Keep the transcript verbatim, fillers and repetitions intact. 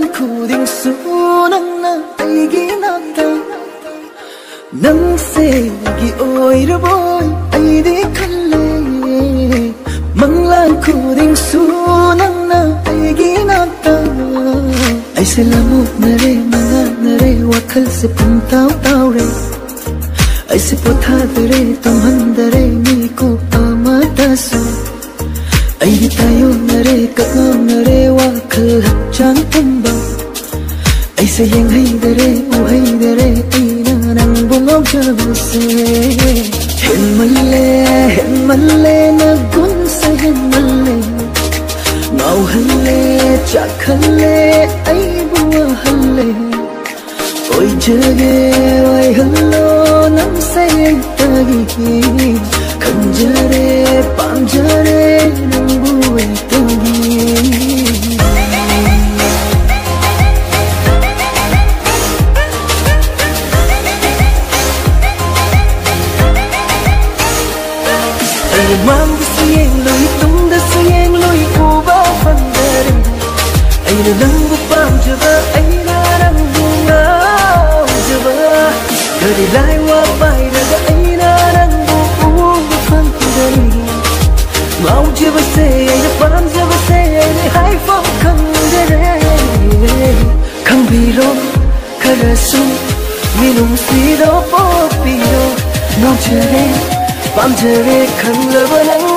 ꯈꯨꯗꯤꯡꯁꯨ ꯅꯪꯅ ꯑꯩꯒꯤ ꯅꯥꯛꯇ, ꯅꯪꯁꯦ ꯑꯩꯒꯤ ꯑꯣꯏꯔꯕꯣꯏ ꯑꯩꯗꯤ ꯈꯜꯂꯦ꯫ ꯃꯪꯂꯥꯟ ꯈꯨꯗꯤꯡꯁꯨ ꯅꯪꯅ ꯑꯩꯒꯤ ꯅꯥꯛꯇ꯫ ꯑꯩꯁꯦ ꯂꯃꯣꯛꯅꯔꯦ, ꯃꯉꯥꯅꯔꯦ, ꯋꯥꯈꯜꯁꯦ ꯄꯨꯡꯇꯥꯎ ꯇꯥꯎꯔꯦ꯫ ꯑꯩꯁꯦ ꯄꯣꯊꯥꯗꯔꯦ, ꯇꯨꯝꯍꯟꯗꯔꯦ, ꯃꯤꯀꯨꯞ ꯑꯃꯇꯁꯨ꯫ ꯑꯩꯗꯤ ꯇꯥꯏꯌꯣꯟꯅꯔꯦ, ꯀꯛꯉꯥꯎꯅꯔꯦ, ꯋꯥꯈꯜ ꯍꯛꯆꯥꯡ ꯄꯨꯝꯕ꯫ ꯑꯩꯁꯦ ꯌꯦꯡꯍꯩꯗꯔꯦ, ꯎꯍꯩꯗꯔꯦ, ꯑꯩꯅ ꯅꯪꯕꯨ ꯉꯥꯎꯖꯕꯁꯦ꯫ ꯍꯦꯟꯃꯜꯂꯦ, ꯍꯦꯟꯃꯜꯂꯦ, ꯅꯒꯨꯟꯁꯦ ꯍꯦꯟꯃꯜꯂꯦ꯫ ꯉꯥꯎꯍꯜꯂꯦ, ꯆꯥꯛꯍꯜꯂꯦ, ꯑꯩꯕꯨ ꯋꯥꯍꯜꯂꯦ꯫ ꯑꯣꯏꯖꯒꯦ, ꯑꯣꯏꯍꯜꯂꯣ ꯅꯪꯁꯦ ꯑꯩꯇꯒꯤ꯫ ꯈꯟꯖꯔꯦ, ꯄꯥꯝꯖꯔꯦ ꯅꯪꯕꯨ ꯑꯩꯇꯒꯤ꯫ ꯑꯩ ꯃꯥꯡꯗꯁꯨ ꯌꯦꯡꯂꯨꯏ, ꯇꯨꯡꯗꯁꯨ ꯌꯦꯡꯂꯨꯏ, ꯎꯕ ꯐꯪꯗꯔꯦ꯫ ꯑꯩꯅ ꯅꯪꯕꯨ ꯄꯥꯝꯖꯕ, ꯑꯩꯅ ꯅꯪꯕꯨ ꯉꯥꯎꯖꯕ꯫ ꯀꯔꯤ ꯂꯥꯏꯋꯥ ꯄꯥꯏꯔꯒ ꯑꯩꯅ ꯅꯪꯕꯨ ꯎꯕ ꯐꯪꯗꯔꯦ꯫ ꯉꯥꯎꯖꯕꯁꯦ, ꯑꯩꯅ ꯄꯥꯝꯖꯕꯁꯦ, ꯑꯩꯅ ꯍꯥꯏꯐꯝ ꯈꯪꯗꯔꯦ꯫ ꯈꯪꯕꯤꯔꯣ, ꯈꯔꯁꯨ ꯃꯤꯅꯨꯡꯁꯤꯗꯣ ꯄꯣꯛꯄꯤꯔꯣ꯫ ꯉꯥꯎꯖꯔꯦ, ꯄꯥꯝꯖꯔꯦ, ꯈꯪꯂꯕ ꯅꯪ